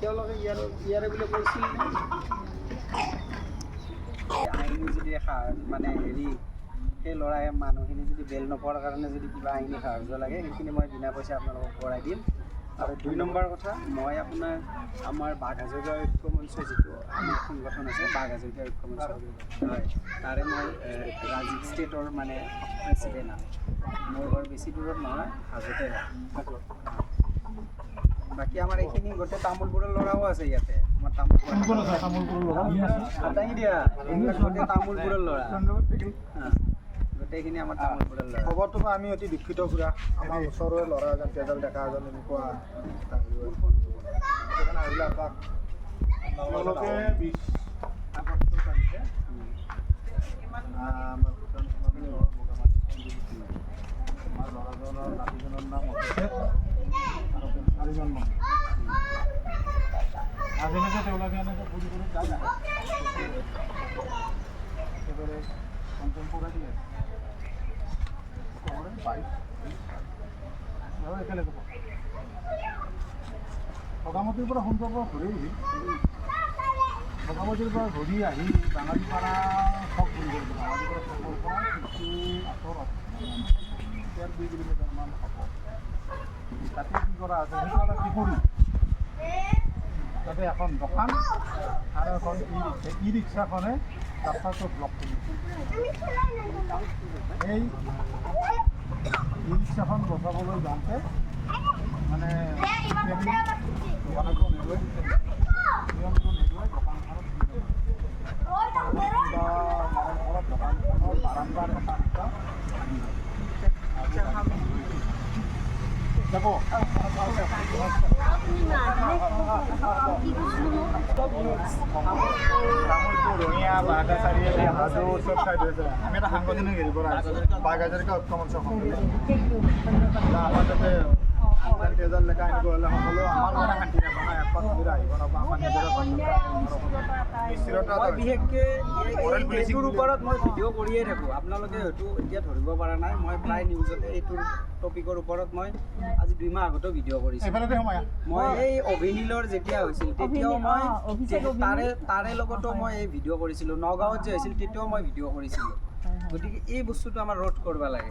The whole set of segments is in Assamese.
তেওঁলোকে ইয়াৰে বুলি কৈছিল নে? আইনী যদি মানে হেৰি সেই ল'ৰাই মানুহখিনি যদি বেল নোপোৱাৰ কাৰণে যদি কিবা আইনী সাহাৰ্য লাগে, সেইখিনি মই বিনা পইচা আপোনালোকক কৰাই দিম। আৰু 2 নম্বৰ কথা, মই আপোনাৰ আমাৰ বাঘ হাজৰিকা ঐক্য মঞ্চ যিটো আমাৰ সংগঠন আছে, বাঘ হাজৰিকা ঐক্য মঞ্চ, হয়, তাৰে মই ৰাজ্যিক ষ্টেটৰ মানে প্ৰেচিডেণ্ট। মোৰ ঘৰ বেছি দূৰত নহয়, হাজোতে হয়। বাকী আমাৰ এইখিনি গোটেই তামোলপুৰৰ ল'ৰাও আছে ইয়াতে। আমাৰ তামোলপুৰ দিয়া গোটেই তামোলপুৰৰ ল'ৰা, গোটেইখিনি আমাৰ তামোলপুৰৰ ল'ৰা। খবৰটো পাই আমি অতি দুখিত খুৰা। আমাৰ ওচৰৰে ল'ৰা এজন, তেজাল ডেকা এজন এনেকুৱা আহিলে আপোনাক তেওঁলোকে 20 আগষ্ট তাৰিখে আমাৰ ভূটান আমাৰ ল'ৰাজনৰ নাতিজনৰ নাম অভিষেক আৰু 4জন মানুহ মাজে মাজে তেওঁলোকে এনেকৈ ফোন কৰি যায় একেবাৰে কণ্টেম্পৰাৰী বাইক আৰু একেলগে বগামাটিৰ পৰা সুন্দৰ পৰা ঘূৰি আহিল। বগামাটিৰ পৰা ঘূৰি আহি বাঙালীপাৰা চক বুলি ক'ব, বাঙালীপাৰা চকৰ পৰা কিছু আঁতৰত 1.5-2 কিলোমিটাৰমান হ'ব। তাতে কি কৰা আছে, সেইটো এটা পুখুৰী, তাতে এখন দোকান আৰু এখন ই ৰিক্সা। ই ৰিক্সাখনে ৰাস্তাটো ব্লক কৰি এই ই ৰিক্সাখন বচাবলৈ যাওঁতে মানে দোকানতো নিদিয়ে, নিয়মটো নিদিয়ে, দোকানখনত দোকানখনৰ বাৰান্দাৰ এটা দুটা যাব। তামোলপুৰ, ৰঙিয়া, বাগা চাৰিআলি, হাজো চব চাইড হৈছে। আমি এটা সাংগঠনিক হেৰিৰ পৰা আহিছোঁ, বাঘ হাজৰিকা ঐক্য মঞ্চ। আমাৰ তাতে তেজল লেখা এনেকুৱা হ'লে সকলো আমাৰ মানে শান্তি নাপায়, এক আহিব নাপায়, আমাৰ নিজৰে মই বিশেষকৈ এইটোৰ ওপৰত মই ভিডিঅ' কৰিয়ে থাকোঁ। আপোনালোকে হয়তো এতিয়া ধৰিব পৰা নাই, মই প্ৰায় নিউজতে এইটোৰ টপিকৰ ওপৰত মই আজি 2 মাহ আগতেও ভিডিঅ' কৰিছোঁ। মই এই অভিনীলৰ যেতিয়া হৈছিল তেতিয়াও মই তাৰে লগতো মই এই ভিডিঅ' কৰিছিলোঁ। নগাঁৱত যে হৈছিল তেতিয়াও মই ভিডিঅ' কৰিছিলোঁ। গতিকে এই বস্তুটো আমাৰ ৰোধ কৰিব লাগে,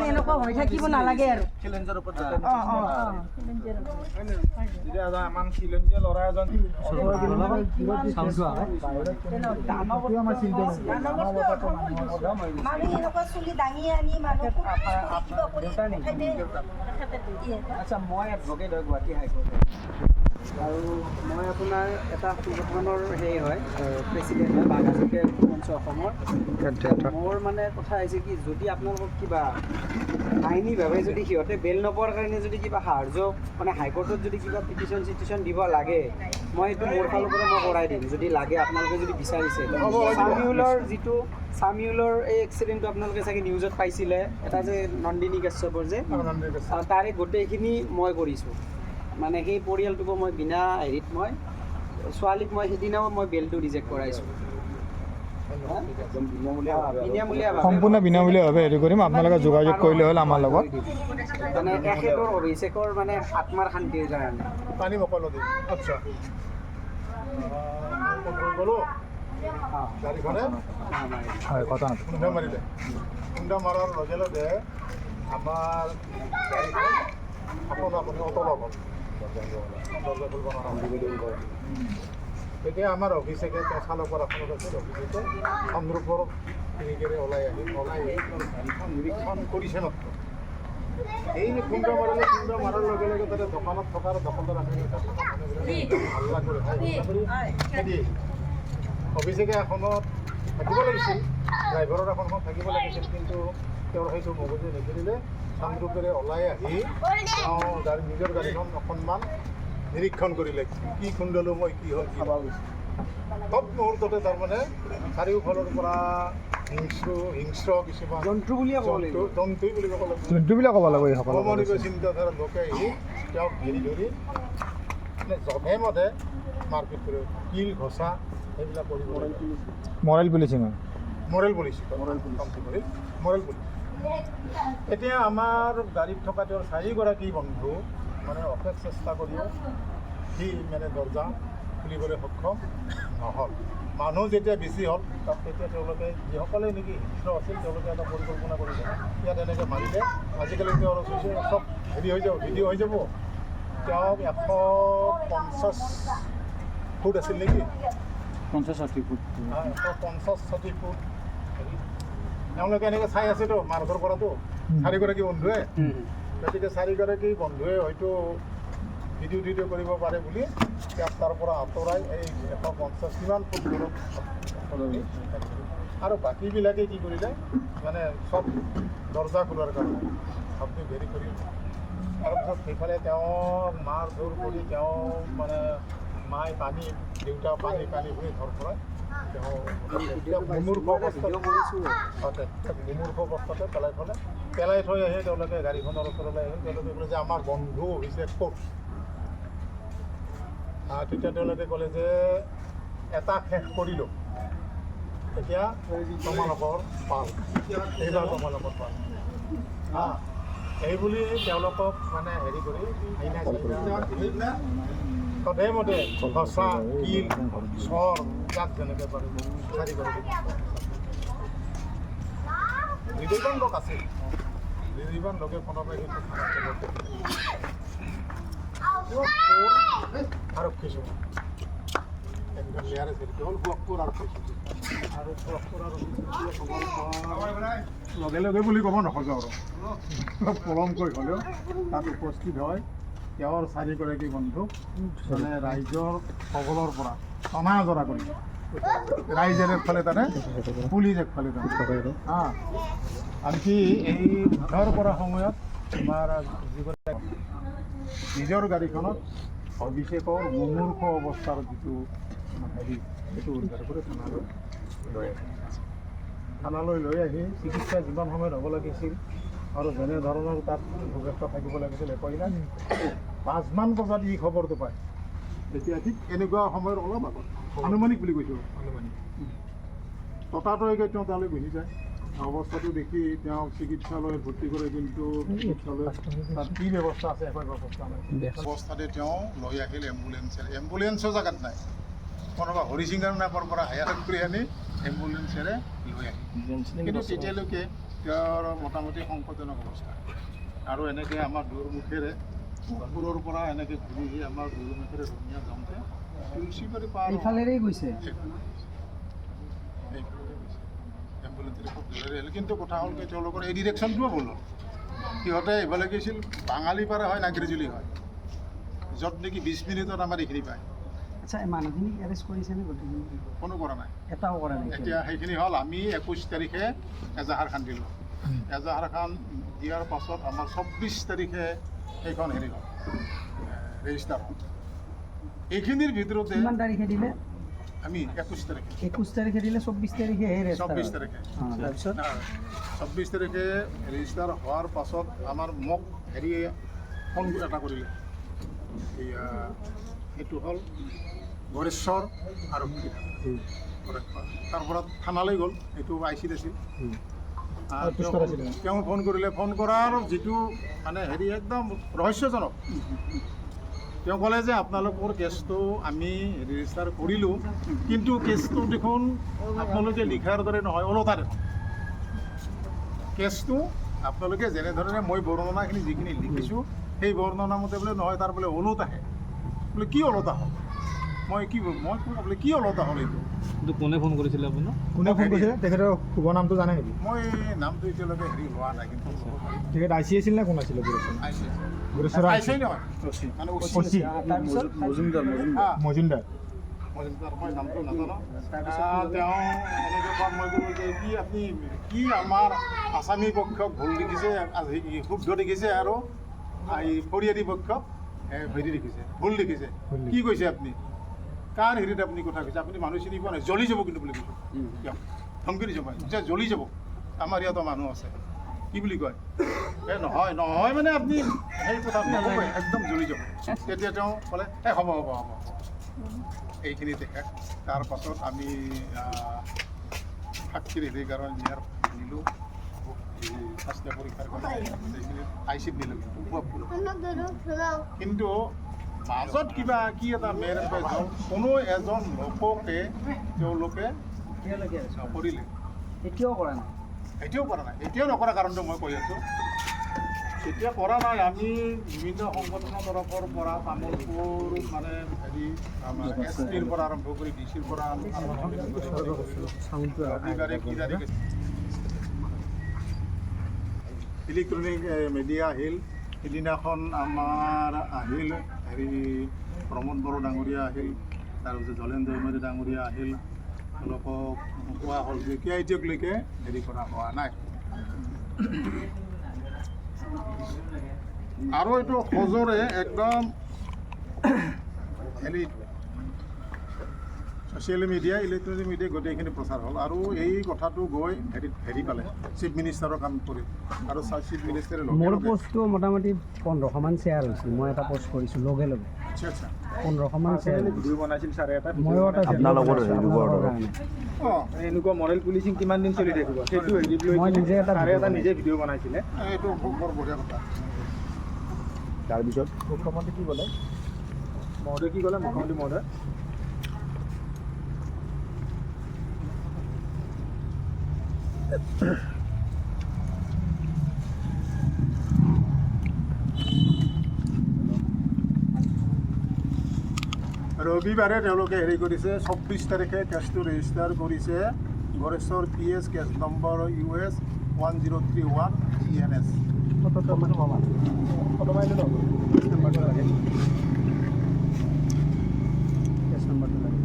এনেকুৱা হৈ থাকিব নালাগে। আৰু আচ্ছা, মই এডভকেট হয় গুৱাহাটী হাইকোৰ্টৰ, আৰু মই আপোনাৰ এটা সংগঠনৰ সেই হয় প্ৰেচিডেণ্ট হয়, বাঘ হাজৰিকা মঞ্চ অসমৰ। মোৰ মানে কথা হৈছে কি, যদি আপোনালোকক কিবা আইনীভাৱে যদি সিহঁতে বেল নোপোৱাৰ কাৰণে যদি কিবা সাহাৰ্য মানে হাইকোৰ্টত যদি কিবা পিটিশ্যন চিটিশ্যন দিব লাগে, মই সেইটো মোৰ ফালৰ পৰা মই কৰাই দিম যদি লাগে, আপোনালোকে যদি বিচাৰিছে। চামিউলৰ যিটো চামিউলৰ এই এক্সিডেণ্টটো আপোনালোকে চাগে নিউজত পাইছিলে, এটা যে নন্দিনী কাশ্যপৰ যে, তাৰে গোটেইখিনি মই কৰিছোঁ। মানে সেই পৰিয়ালটোকো মই বিনা হেৰিত মই ছোৱালীক মই সেইদিনাও মই বেলটো ৰিজেক্ট কৰাইছোঁ। সম্পূৰ্ণ বিনামূলীয়াভাৱে হেৰি কৰিম, আপোনালোকে যোগাযোগ কৰিলে হ'ল আমাৰ লগত। মানে এখেতৰ অভিষেকৰ মানে আত্মাৰ শান্তিৰ কাৰণে। পানী বকলো দিম। আচ্ছা, গ'লো গাড়ীখনে হয় কথা খুন্দা মাৰিলে, খুন্দা মৰাৰ লগে লগে আমাৰ গাড়ীখন আপুনি অটল হ'ল, দৰ্জা খুলিব নোৱাৰা। তেতিয়া আমাৰ অভিষেকে, তেওঁ চালকৰ আসনত আছিল, অভিষেকে সন্দ্ৰূপৰ খিৰিকীৰে ওলাই আহিল, ওলাই আহি গাড়ীখন নিৰীক্ষণ কৰিছে মাত্ৰ। এই যে খুন্দা মাৰিলে, খুন্দা মাৰাৰ লগে লগে তাতে দোকানত থকা আৰু দোকানদাৰ হাল্লা কৰি খেদি আহিল। অভিষেকে এখনত থাকিব লাগিছিল, ড্ৰাইভাৰৰ এখনখন থাকিব লাগিছিল, কিন্তু তেওঁৰ সেইটো মগজে নিখেলিলে। চান্দুকেৰে ওলাই আহি তেওঁ গাড়ী, নিজৰ গাড়ীখন অকণমান নিৰীক্ষণ কৰিলে, কি খুন্দালোঁ মই, কি হ'ল, কি নহ'ল। তৎ মুহূৰ্ততে তাৰমানে চাৰিওফালৰ পৰা হিংস্ৰ হিংস্ৰ কিছুমান জন্তু বুলিয়ে ক'ব লাগিব। জন্তু, জন্তুই বুলি ক'ব লাগিব। জন্তু বুলিয়ে ক'ব লাগিব এইসকল। অমানৱীয় চিন্তাধাৰাৰ লোকে আহি তেওঁক ঘেৰি ধৰি মানে জধে মধে মাৰপিট কৰে, কিল ঘঁচা সেইবিলাক কৰিব। মৰেল পুলিচিং হয়। Morrell police, Morrell police. এতিয়া আমাৰ গাড়ীত থকা তেওঁৰ চাৰিগৰাকী বন্ধু মানে অশেষ চেষ্টা কৰিও সি মানে দৰ্জা খুলিবলৈ সক্ষম নহ'ল। মানুহ যেতিয়া বেছি হ'ল তাত, তেতিয়া তেওঁলোকে যিসকলে নেকি হিংস্ৰ আছিল, তেওঁলোকে এটা পৰিকল্পনা কৰিলে, ইয়াত এনেকৈ মাৰিলে আজিকালি তেওঁৰ চব হেৰি হৈ যাব, ভিডিঅ' হৈ যাব। তেওঁক 150 ফুট আছিল নেকি? 50-60 ফুট। 150-60 ফুট হেৰি। তেওঁলোকে এনেকৈ চাই আছেতো মাৰধৰ কৰাটো, চাৰিগৰাকী বন্ধুৱে। গতিকে চাৰিগৰাকী বন্ধুৱে হয়তো ভিডিঅ' ভিডিঅ' কৰিব পাৰে বুলি তেওঁক তাৰ পৰা আঁতৰাই এই 150 কিমান ফুট দূৰত আৰু বাকীবিলাকে কি কৰিলে, মানে চব দৰ্জা খোলাৰ কাৰণে পাব্লিক হেৰি কৰি, তাৰপিছত সেইফালে তেওঁক মাৰ ধৰ কৰি তেওঁ মানে মাই পানী, দেউতা পানী পানী বুলি ধৰফৰাই তেওঁ তেওঁক মুমূৰ্ষ অৱস্থাত ভিডিঅ' কৰিছোঁ। তাতে মুমূৰ্ষ অৱস্থাতে পেলাই থ'লে। পেলাই থৈ আহি তেওঁলোকে গাড়ীখনৰ ওচৰলৈ আহি তেওঁলোকে ক'লে যে আমাৰ বন্ধু অভিষেক ক'ত? তেতিয়া তেওঁলোকে ক'লে যে এটা শেষ কৰিলোঁ, এতিয়া তোমালোকৰ পাল, এইবাৰ তোমালোকৰ পাল। এই বুলি তেওঁলোকক মানে হেৰি কৰি আইনা চাইনা তধে মতে ঘঁচা, কিল, চৰ, যাক যেনেকৈ পাৰে চাৰিগৰাকী হৃদয়বান লোক আছিল, হৃদয়বান লোকে ফোনৰ পৰা সেইটো থানাত খবৰ দিলে। আৰক্ষী চকী একদম নিয়াৰেষ্ট হেৰিটো হ'ল গোৱাপুৰ আৰক্ষী চকী। আৰু গোহপুৰ আৰক্ষী চকীয়ে খবৰ পোৱাৰ লগে লগে বুলি ক'ব নোখোজোঁ আৰু অলপ পলমকৈ হ'লেও তাত উপস্থিত হয় তেওঁৰ চাৰিগৰাকী বন্ধুক মানে ৰাইজৰ কবলৰ পৰা টনা আজৰা কৰি, ৰাইজেৰ একফালে তাতে, পুলিচ একফালে তাতে। হা, আনকি এই উদ্ধাৰ কৰা সময়ত আমাৰ যিগৰাকী নিজৰ গাড়ীখনত অভিষেকৰ মুমূৰ্ষ অৱস্থাৰ যিটো হেৰি, সেইটো উদ্ধাৰ কৰি থানালৈ লৈ আহে। থানালৈ লৈ আহি চিকিৎসা যিমান সময়ত হ'ব লাগিছিল আৰু যেনেধৰণৰ তাত ব্যৱস্থা থাকিব লাগিছিল, একোৱেই নাই। 5মান বজাত ই খবৰটো পায়। তেতিয়া ঠিক এনেকুৱা সময়ৰ অলপ আগত, আনুমানিক বুলি কৈছোঁ, আনুমানিক, ততাতৈয়াকৈ তেওঁ তালৈ গুচি যায়। অৱস্থাটো দেখি তেওঁক চিকিৎসালয়ত ভৰ্তি কৰে, কিন্তু চিকিৎসালয়ত তাত কি ব্যৱস্থা আছে, একো ব্যৱস্থা নাই। অৱস্থাতে তেওঁ লৈ আহিল এম্বুলেঞ্চেৰে। এম্বুলেঞ্চো জেগাত নাই, কোনোবা হৰিশিঙাৰ নামৰ পৰা হায়াৰ কৰি আনি এম্বুলেঞ্চেৰে লৈ আহিল। কিন্তু তেতিয়ালৈকে তেওঁৰ মোটামুটি সংকটজনক অৱস্থা। আৰু এনেকৈ আমাৰ দুৱাৰমুখেৰে, গহপুৰৰ পৰা এনেকৈ ঘূৰি আহি আমাৰ দুৱাৰমুখেৰে ৰঙিয়া যাওঁতে তুলসীবাৰী পাৰ এইফালেৰেই গৈছে। এইফালেৰে গৈছে এম্বুলেঞ্চেৰে, খুব জোৰেৰে আহিল। কিন্তু কথা হ'ল কি, তেওঁলোকৰ এই ডিৰেকশ্যনটোও ভুল হ'ল। সিহঁতে এইফালে গৈছিল, বাঙালীপাৰা হয়, নাগৰিজুলি হয়, য'ত নেকি 20 মিনিটত আমাৰ এইখিনি পায়। আচ্ছা, এই মানুহখিনিক এৰেষ্ট কৰিছেনে গোটেইখিনি? কোনো কৰা নাই। এটাও কৰা নাই? এতিয়া সেইখিনি হ'ল, আমি 21 তাৰিখে এজাহাৰখন দিলোঁ। এজাহাৰখন দিয়াৰ পাছত আমাৰ 24 তাৰিখে সেইখন হেৰি হ'ল, ৰেজিষ্টাৰ হ'ল। এইখিনিৰ ভিতৰতে কিমান তাৰিখে দিলে? আমি 21 তাৰিখে। 21 তাৰিখে দিলে, 24 তাৰিখেহে ৰেজিষ্টাৰ? 24 তাৰিখে। তাৰপিছত? 24 তাৰিখে ৰেজিষ্টাৰ হোৱাৰ পাছত আমাৰ মোক হেৰি ফোন এটা কৰিলে। এইয়া সেইটো হ'ল গড়েশ্বৰ আৰক্ষী গড়েশ্বৰ। তাৰ পৰা থানালৈ গ'ল, এইটো আই চিত আছিল। তেওঁ ফোন কৰিলে। ফোন কৰাৰ যিটো মানে হেৰি একদম ৰহস্যজনক। তেওঁ ক'লে যে আপোনালোকৰ কেছটো আমি ৰেজিষ্টাৰ কৰিলোঁ, কিন্তু কেছটো দেখোন আপোনালোকে লিখাৰ দৰে নহয়, ওলোটা দেখোন। কেছটো আপোনালোকে যেনেধৰণে মই বৰ্ণনাখিনি যিখিনি লিখিছোঁ, সেই বৰ্ণনা মতে বোলে নহয়, তাৰ বোলে ওলোটাহে। বোলে কি ওলোটা হ'ল? মই কি মই বোলে কি অলতা হ'ল এইটো। কিন্তু কোনে ফোন কৰিছিলে আপোনাক? কোনে ফোন কৰিছিলে? তেখেতৰ শুভ নামটো জানে নেকি? মই নামটো এতিয়ালৈকে হেৰি হোৱা নাই, কিন্তু তেখেত I C আছিল নে কোন আছিলে? গোৰেশ্বৰ। আইছে। গোৰেশ্বৰ। আইছে নহয়, মানে অ' চি। তাৰপিছত মজুমদাৰ। মজুমদাৰ, মই নামটো নাজানো। তেওঁ এনেকৈ কোৱাত মই ক'লো যে কি আপুনি কি আমাৰ আছামী পক্ষক ভুল দেখিছে, শুদ্ধ দেখিছে, আৰু এই ফৰিয়াদী পক্ষক হেৰি দেখিছে, ভুল দেখিছে। কি কৈছে আপুনি? কাৰ হেৰিত আপুনি কথা কৈছে? আপুনি মানুহ চিনি পোৱা নাই, জ্বলি যাব কিন্তু বুলি কৈছোঁ। তেওঁক ধমকি দিছোঁ মই যে জ্বলি যাব, আমাৰ ইয়াতো মানুহ আছে। কি বুলি কয়, এই নহয় নহয়, মানে আপুনি সেই কথা নক'ব, একদম জ্বলি যাব। তেতিয়া তেওঁ ক'লে, এই হ'ব হ'ব হ'ব। এইখিনি দেখা তাৰপাছত আমি সাক্ষীৰ হেৰিৰ কাৰণে নিয়াৰ নিলোঁ, স্বাস্থ্য পৰীক্ষাৰ কাৰণে সেইখিনি I চিত নিলোঁ, কিন্তু কিন্তু মাজত কিবা কি এটা মেৰ হ'ল, কোনো এজন লোককে তেওঁলোকে এতিয়ালৈকে নকৰিলে। এতিয়াও কৰা নাই? এতিয়াও কৰা নাই। এতিয়াও নকৰা কাৰণটো মই কৈ আছোঁ। এতিয়া কৰা নাই, আমি বিভিন্ন সংগঠনৰ তৰফৰ পৰা তামোলপুৰ মানে হেৰি আমাৰ এছ পিৰ পৰা আৰম্ভ কৰি ডি চিৰ পৰা আৰম্ভ কৰি ৰবিবাৰে কি তাৰিখ, ইলেক্ট্ৰনিক মিডিয়া আহিল। সিদিনাখন আমাৰ আহিল হেৰি প্ৰমোদ বড়ো ডাঙৰীয়া আহিল, তাৰপিছত জলেন দৈমাৰী ডাঙৰীয়া আহিল। তেওঁলোকক কোৱা হ'ল যে কিয় এতিয়ালৈকে হেৰি কৰা হোৱা নাই। আৰু এইটো সজোৰে একদম হেৰি ছ'চিয়েল মিডিয়া, ইলেক্ট্ৰনিক মিডিয়া গোটেইখিনি প্ৰচাৰ হ'ল, আৰু এই কথাটো গৈ হেৰিত হেৰি পালে, চিফ মিনিষ্টাৰৰ কাম কৰি, আৰু চিফ মিনিষ্টাৰে লগে মোৰ লগে পষ্টটো মোটামুটি 1500মান শ্বেয়াৰ হৈছিল। মই এটা পষ্ট কৰিছোঁ, লগে লগে আচ্ছা আচ্ছা 1500মান শ্বেয়াৰ। ভিডিঅ' বনাইছিল ছাৰে এটা। ময়ো এটা আপোনালোকৰ ভিডিঅ' হেৰি বনাইছোঁ, আপোনালোকৰ কাৰণে। অঁ, এনেকুৱা মৰেল পুলিচিং কিমান দিন চলি থাকিব, সেইটো হেৰি লৈ মই নিজে এটা ছাৰে এটা ভিডিঅ' নিজে ভিডিঅ' বনাইছিলে। এইটো খুব বৰ বঢ়িয়া কথা। তাৰপিছত মুখ্যমন্ত্ৰী কি ক'লে মহোদয়? কি ক'লে মুখ্যমন্ত্ৰী মহোদয়? ৰবিবাৰে তেওঁলোকে হেৰি কৰিছে, 24 তাৰিখে কেছটো ৰেজিষ্টাৰ কৰিছে। Goreswar PS case number US 1031 GNS. Photo মাৰিলে নহ'ব। লাগে, কেছ নম্বৰটো লাগে।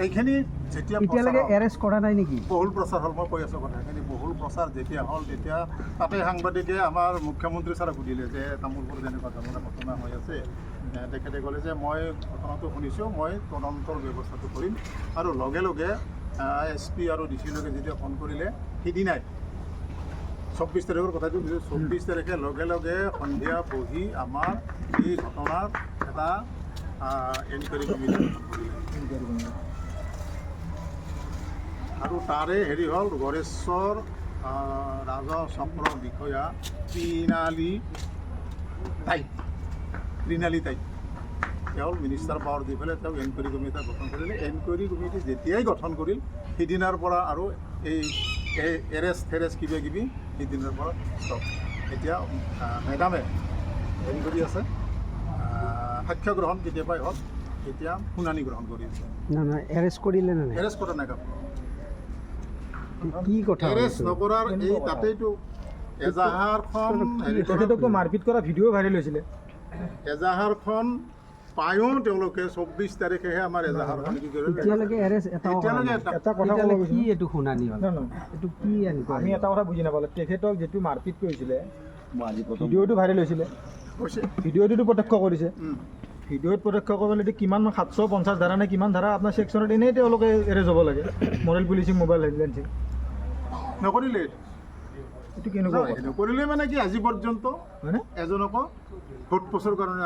এইখিনি যেতিয়া প্ৰচাৰ এতিয়ালৈকে হ'ল, এৰেষ্ট কৰা নাই নেকি? বহুল প্ৰচাৰ হ'ল, মই কৈ আছোঁ কথাখিনি। বহুল প্ৰচাৰ যেতিয়া হ'ল, তেতিয়া তাতে সাংবাদিকে আমাৰ মুখ্যমন্ত্ৰী ছাৰক সুধিলে যে তামোলপুৰত এনেকুৱা ধৰণৰ ঘটনা হৈ আছে। তেখেতে ক'লে যে মই ঘটনাটো শুনিছোঁ, মই তদন্তৰ ব্যৱস্থাটো কৰিম। আৰু লগে লগে এছ পি আৰু ডি চিলৈকে যেতিয়া ফোন কৰিলে, সিদিনাই 24 তাৰিখৰ কথাটো কৈছোঁ, 24 তাৰিখে লগে লগে সন্ধিয়া বহি আমাৰ এই ঘটনাৰ এটা এনকুৱাৰী কমিটি গঠন কৰিলে। আৰু তাৰে হেৰি হ'ল, গড়েশ্বৰ ৰাজহ চক্ৰ বিষয়া ত্ৰিনালী টাইপ, ত্ৰিনালী টাইপ, তেওঁ মিনিষ্টাৰ পাৱাৰ দি পেলাই তেওঁক এনকুৱাৰী কমিটি এটা গঠন কৰিলে। এনকুৱাৰী কমিটি যেতিয়াই গঠন কৰিল, সিদিনাৰ পৰা আৰু এই এৰেষ্ট থেৰেষ্ট কিবা কিবি সিদিনাৰ পৰা ষ্টপ। এতিয়া মেডামে হেৰি কৰি আছে, সাক্ষ্য গ্ৰহণ কেতিয়াবাই হ'ল, এতিয়া শুনানি গ্ৰহণ কৰি আছে। নাই নাই, এৰেষ্ট কৰিলে নে নাই? এৰেষ্ট কৰা নাই কাকো। কি কথা এৰেষ্ট হৈছে? নকৰাৰ এই তাতেইতো এজাহাৰখন হেৰি কৰা, তেখেতকতো মাৰপিট কৰা ভিডিঅ' ভাইৰেল হৈছিলে। এজাহাৰখন পায়ো তেওঁলোকে 24 তাৰিখেহে আমাৰ এজাহাৰখন কি কৰিলে। এতিয়ালৈকে এৰেষ্ট এটাও কৰা এতিয়ালৈকে নাই। এটা এটা কথা ক'ব তেতিয়াহ'লে গৈছোঁ। কি এইটো শুনানি হ'ল? নহয়, নহয়। এইটো কি এনেকুৱা? আমি এটা কথা বুজি নাপালোঁ, তেখেতক যিটো মাৰপিট কৰিছিলে, মই আজি প্ৰথম ভিডিঅ'টো ভাইৰেল হৈছিলে। হৈছে। ভিডিঅ'টোতো প্ৰত্যক্ষ কৰিছে। ভিডিঅ'ত প্ৰত্যক্ষ কৰিবলৈ কিমান 750 ধাৰা নে কিমান ধাৰা আপোনাৰ ছেকশ্যনত এনেই তেওঁলোকে এৰেষ্ট হ'ব লাগে, মৰেল পুলিচিং, মোবাইল হেডলাইনচিং। নকৰিলে। এইটো কেনেকুৱা কথা? নকৰিলে মানে কি, আজি পৰ্যন্ত হয়নে? এজনকো সোধ পোছৰ কাৰণে